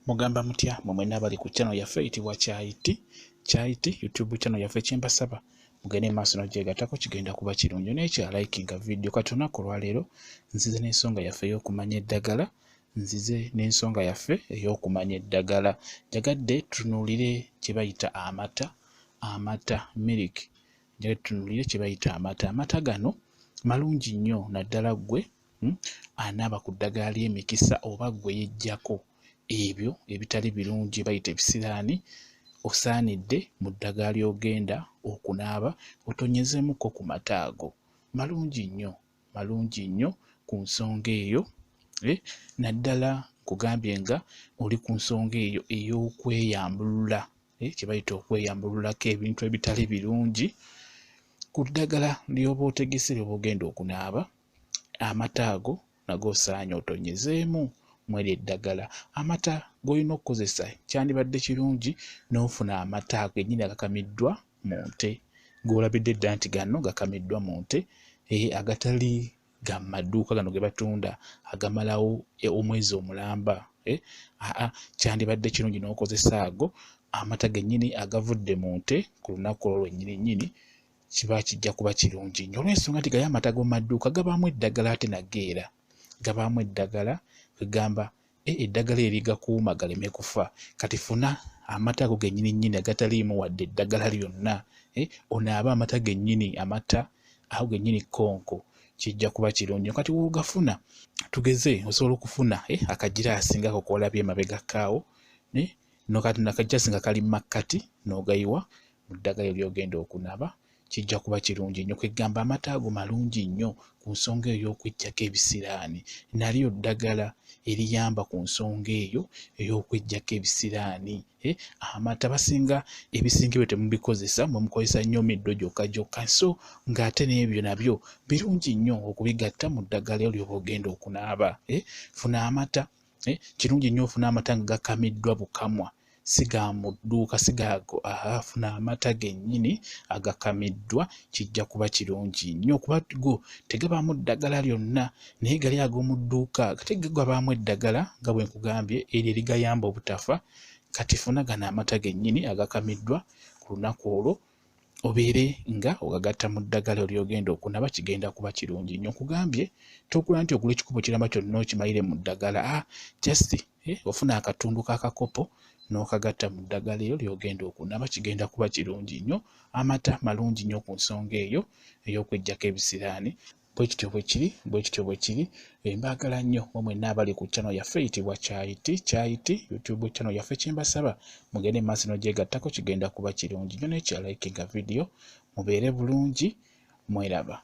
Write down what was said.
Mugamba mutya mwe mwenna abali ku channel yaffe eyitibwa Kyayiti Kyayiti YouTube channel yaffe, kyembasaba mugende maaso nogyegattako, kigenda kuba kirungi. Naye kya likinga video. Kati olunaku olwaleero nzize n'ensonga yaffe ey'okumanya eddagala, nzize n'ensonga yaffe ey'okumanya eddagala. Njagadde tutunuulire kye bayita amata, amata milk. Njagadde tutunuulire kye bayita amata. Amata gano malungi nnyo naddala ggwe anaaba ku ddagala ly'emikisa oba ggwe yeggyako ebyo ebitali birungi bayita ebisiraani. Osaanidde mu ddagala ly'ogenda okunaaba otonyezeemuko ku mata ago. Malungi nnyo, malungi nnyo ku nsonga eyo, naddala nkugambye nga oli ku nsonga eyo ey'okweyambulula, kye bayita okweyambululako ebintu ebitali birungi. Ku ddagala ly'oba otegese ly'oba ogenda okunaaba, amata ago nago osaanye otonyezeemu mw'eryo eddagala. Amata g'olina okukozesa, kyandibadde kirungi n'ofuna amata ago gennyini agakamiddwa mu nte, g'olabidde ddala nti gano gakamiddwa mu nte, agatali ga maduuka gano ge batunda agamalawo omwezi omulamba. Aa, kyandibadde kirungi n'okozesa ago amata gennyini agavudde mu nte ku lunaku olwo lwennyini nnyini, kiba kijja kuba kirungi nnyo, olw'ensonga nti gayo amata g'omu maduuka gabaamu eddagala, ate nago era gabaamu eddagala, kwegamba eddagala erigakuuma galeme kufa. Kati funa amata ago gennyini nnyini agataliimu wadde eddagala lyonna, onaabe amata gennyini, amata ago gennyini kkonko, kijja kuba kirungi. Kati w'ogafuna, tugeze osobola okufuna akagiraasi ng'ako k'olabye emabegako awo, akagiraasi nga kali mu makkati, n'ogayiwa mu ddagala ly'ogenda okunaaba, kijja kuba kirungi nnyo. Kwegamba amata ago malungi nnyo ku nsonga eyo ey'okweggyako ebisiraani. Nalyo ddagala eriyamba ku nsonga eyo ey'okweggyako ebisiraani. Amata basinga ebisinga ebyo temubikozesa, mmwe mukozesa nnyo middo gyokka gyokka, so ng'ate n'ebyo nabyo birungi nnyo okubigatta mu ddagala eryo ly'oba ogenda okunaaba. Funa amata, kirungi nnyo ofune amata nga gakamiddwa bukamwa, si ga mu dduuka, si gaago. Aa, funa amata gennyini agakamiddwa, kijja kuba kirungi nnyo kuba go tegabaamu ddagala lyonna, naye gali ag'omu dduuka ate go gabaamu eddagala nga bwe nkugambye eryo erigayamba obutafa. Kati funa gano amata gennyini agakamiddwa ku lunaku olwo, obeere nga ogagatta mu ddagala ly'ogenda okunaaba, kigenda kuba kirungi nnyo. Nkugambye togula nti ogula ekikopo kiramba kyonna okimalire mu ddagala, aa, just ofuna akatundu k'akakopo n'okagatta mu ddagala eryo ly'ogenda okunaaba, kigenda kuba kirungi nnyo. Amata malungi nnyo ku nsonga eyo ey'okweggyako ebisiraani. Bwe kityo bwe kiri, bwe kityo bwe kiri. Mbaagala nnyo mmwe mwenna abali ku channel yaffe eyitibwa Kyayiti Kyayiti YouTube channel yaffe. Kye mbasaba mugende maaso n'ogyegattako, kigenda kuba kirungi nnyo. Naye kya likinga video, mubeere bulungi, mweraba.